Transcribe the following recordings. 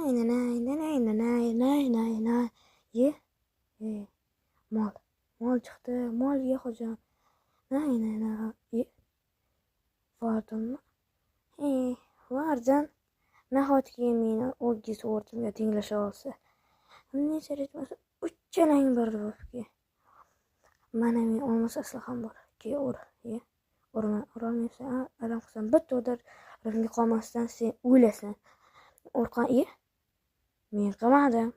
Nay nay nay nay nay nay nay. Ye. E, mol. Mol chiqdi. Mol ye xo'jam. Nay nay nay. Ye. Vardimmi? E, Vardan. Nahotki meni o'ggiz o'rtimga tenglasha olsa? Necha ret bo'lsa uchalang bir bo'libki. Mana men olmos aslaham bor. Ke ur, ye. Urma, urolmaysan. Adam qilsam bitta udar ringga qolmasdan sen o'lasan. Urqan, ye. Men qilmadim.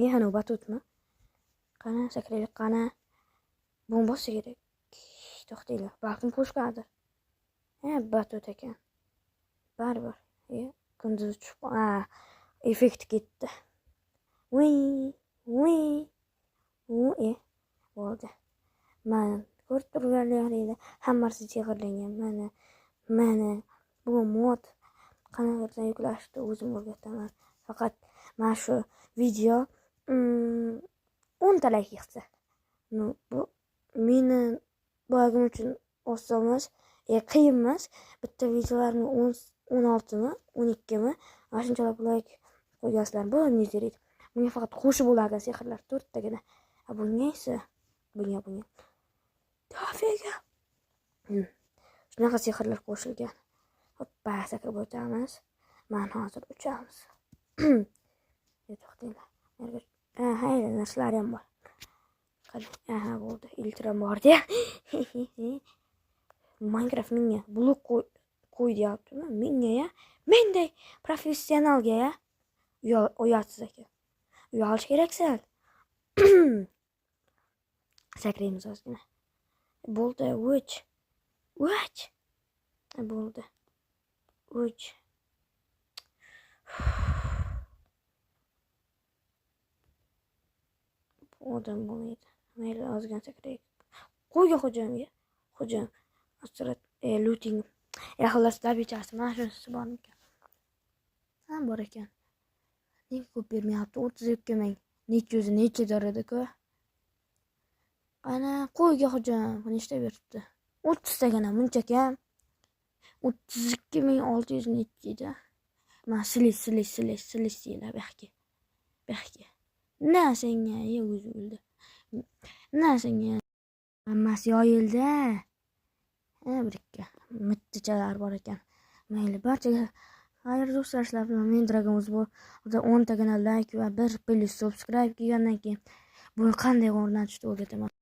Ye, ana batutmi? Qani, sakraylik, qani. Buni bossa kerak. To'xtanglar, balkim pushkadir. Ha, batut ekan. Baribir. Ye, kunduz tushib, ha, effekt ketdi. Uy, uy. U, e, bo'ldi. Mana ko'rib turganlaringda hammasi sehrlangan. Mana, mana bu mod qanaqa yuklashni o'zim o'rgataman. Faqat mana shu video 10 ta layk yig'sa. Ну, bu meni blogim uchun oson emas, qiyin emas. Bitta videolarimga 10, 16mi, 12mi, mana shunchalar layk qo'ygansizlar. Bu netherite. Bunga faqat qo'shib bo'ladi sehrlar to'rttagina. A bunga esa bunga. Дофига. Shunaqa sehrlar qo'shilgan. Hoppa, sakrab o'tamiz. Mana hozir uchamiz. To'xtanglar. Ha, narsalar ham bor. Aha, bo'ldi. Iltiram bordi. Minecraft menga blok qo'y deyaptimi? Menga ya? Menday professionalga ya? Uyatsiz ekan. Uyalish kerak sal. Sakraymiz ozgina. Bo'ldi, o'ch. O'ch. Bo'ldi. O'ch. Bu odam bo'lmaydi. Mayli, ozgina sakraylik. Qo'yga xo'jamga. Xo'jam. Asrat, looting. Ya xullas, добыча si mana shunisi bormikan? Ha, bor ekan. Nega ko'p bermayapti? 32 ming. Necha o'zi nechadir edi-ku. Ana, qo'yga xo'jam. Nechta beribdi? 30 tagana muncha kam. 32 600 necha edi. Mana silish, silish, silish, silish deyiladi bu yoqqa. Bu yoqqa. Na senga, ye o'zi o'ldi. Na senga. Hammasi yoyildi. Ha, bir ikki mittichalar bor ekan. Mayli, barchaga xayr do'stlar, sizlar bilan men Dragon bu 10 tagana like va 1 plus subscribe kelgandan keyin buni qanday o'rnatishni o'rgataman.